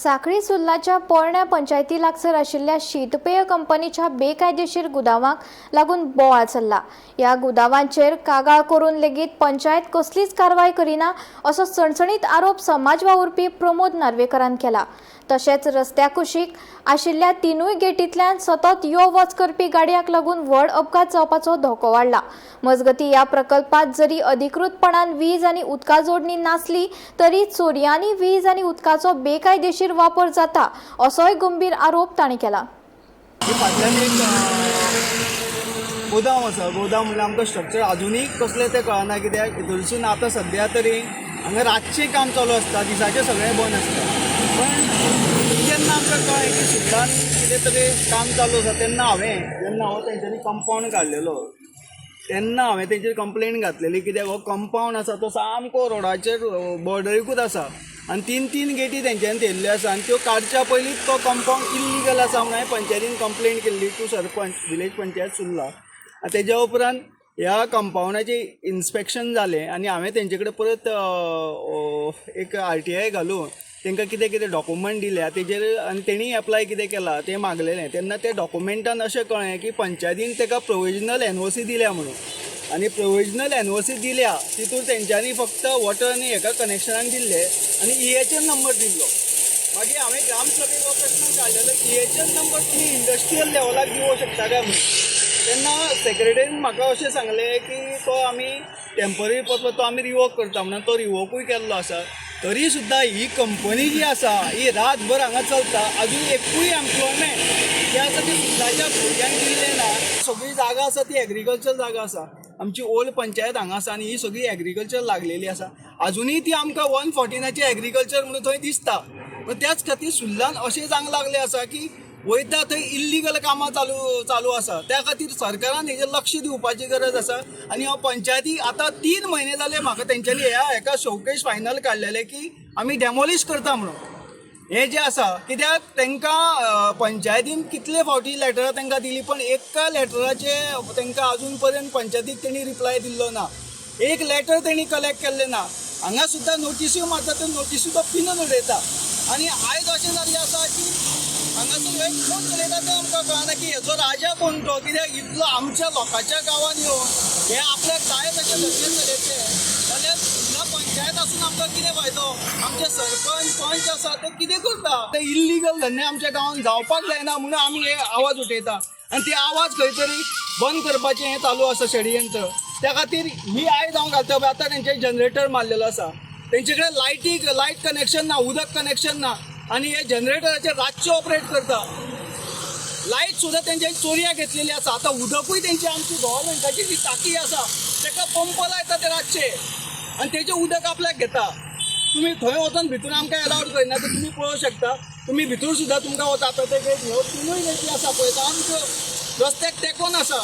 साखळी सुर्लाच्या पोरण्या पंचायती लागसर आशिल्ल्या शीतपेय कंपनीच्या बेकायदेशीर गुदावांक लागून बोवाळ चल्ला. ह्या गुदावांचेर कागाळ करून लेगीत पंचायत कसलीच कारवाय करिना असो सणसणीत आरोप समाज वावुरपी प्रमोद नार्वेकरान केला. तशेंच रस्त्या कुशीक आशिल्ल्या तिनूय गेटींतल्यान सतत यो वच करपी गाडयांक लागून व्हड अपघात जावपाचो धोको वाडला. मजगतीं, ह्या प्रकल्पात जरी अधिकृतपणान वीज आनी उदका जोडणी नासली तरी चोरयांनी वीज आनी उदकाचो बेकायदेशीर वापर जाता असोय गंभीर आरोप तांणी केला. ही फाटल्यान एक गोदाम आसा. गोदाम म्हणल्यार आमकां स्ट्रक्चर आजुनूय कसलें तें कळना, कित्याक थंयसून आतां सद्या तरी हांगा रातचें काम चालू आसता, दिसाचें सगळें बंद आसता. पण जेन्ना आमकां कळ्ळें की सुद्दां कितें तरी काम चालू आसा, तेन्ना हांवें जेन्ना हो तेंच्यांनी कंपावंड काडलेलो तेन्ना हांवें तेंचेर कंप्लेन घातलेली, कित्याक हो कंपावंड आसा तो सामको रोडाचेर बॉर्डरीकूच आसा आनी तीन तीन गेटी तेंच्यांनी थेयल्ल्यो आसा आनी त्यो काडच्या पयलींच तो कंपावंड इल्लिगल आसा म्हणून हांवें पंचायतीन कंप्लेन केल्ली टू सरपंच, विलेज पंचायत सुर्ला. आनी तेज्या उपरांत ह्या कंपावंडाचें इन्स्पेक्शन जालें आनी हांवें तेंचे कडेन परत एक आरटीआय घालून तांकां कितें कितें डॉक्युमेंट दिल्या तेजेर आनी तेणी एप्लाय कितें केलां तें मागलेलें. तेन्ना त्या डॉक्युमेंटान अशें कळ्ळें की पंचायतीन ताका प्रोविजनल एनओसी दिल्या म्हणून. आनी प्रोविजनल एनओसी दिल्या तितून तेंच्यांनी फक्त वॉटर आनी हेका कनेक्शनाक दिल्ले आनी ईएचएन नंबर दिल्लो. मागीर हांवें ग्रामसभेक हो प्रश्न काडलेलो, ईएचएन नंबर तुमी इंडस्ट्रियल लेवलाक दिवंक शकता काय म्हणून. तेन्ना सेक्रेटरीन म्हाका अशें सांगलें की तो आमी टेंपररी पत्र तो आमी रिवोक करता म्हणून. तो रिवोकूय केल्लो आसा. तरी सुद्दां ही कंपनी जी आसा ही रातभर हांगा चलता. अजून एकूय एम्प्लॉयमेंट जे आसा ती सुद्दांच्या भुरग्यांक दिल्लें ना. सगळी जागा आसा ती एग्रीकल्चर जागा आसा. आमची ओल्ड पंचायत हांगा आसा आनी ही सगळी एग्रीकल्चर लागलेली आसा. अजुनूय ती आमकां 149ची एग्रीकल्चर म्हणून थंय दिसता. पूण त्याच खातीर सुर्लान अशें जावंक लागलें आसा की वयता थंय इल्लिगल कामां चालू चालू आसा. त्या खातीर सरकारान हेजेर लक्ष दिवपाची गरज आसा. आनी हांव पंचायती आतां 3 म्हयने जाले म्हाका तेंच्यांनी ह्या हेका शोकेस फायनल काडलेलें की आमी डेमोलिश करता म्हणून. हें जें आसा, कित्याक तांकां पंचायतीन कितले फावटी लेटरां तांकां दिली, पण एका लेटराचे तांकां अजून पर्यंत पंचायतीक तेणी रिप्लाय दिल्लो ना. एक लेटर तेणी कलेक्ट केल्लें ना. हांगा सुद्दां नोटिस्यो मारता, त्यो नोटिस्यो तो पिनून उडयता. आनी आयज अशें जाल्लें आसा की हांगासर हे कोण चलयता तें आमकां कळना की हेजो राजा कोण तो. कित्याक इतलो आमच्या लोकांच्या गांवांत येवन हे आपल्याक जाय तशें धंदे चलयतले जाल्यार सुर्ला पंचायत आसून आमकां कितें फायदो? आमचे सरपंच, पंच आसा ते कितें करता? ते इल्लिगल धंदे आमच्या गांवांत जावपाक जायना म्हणून आमी हे आवाज उठयता आनी ते आवाज खंय तरी बंद करपाचें हें चालू आसा षडयंत्र. त्या खातीर ही आयज हांव घालता पळय, आतां तेंचे जनरेटर मारलेलो आसा. तेंचे कडेन लायटीक लायट कनेक्शन ना, उदक कनेक्शन ना आनी हे जनरेटराचेर रातचे ऑपरेट करता. लायट सुद्दां तेंच्या चोरयां घेतलेली आसा. आतां उदकूय तेंची आमची गव्हर्मेंटाची जी टाकी आसा ताका पंप लायता ते रातचे आनी तेजें उदक आपल्याक घेता. तुमी थंय वचोन भितर आमकां एलावड करिना तर तुमी पळोवंक शकता. तुमी भितर सुद्दां तुमकां वता. आतां ते ह्यो तिनूय गेटी आसा पळय, सामक्यो रस्त्याक तेंकोन आसा.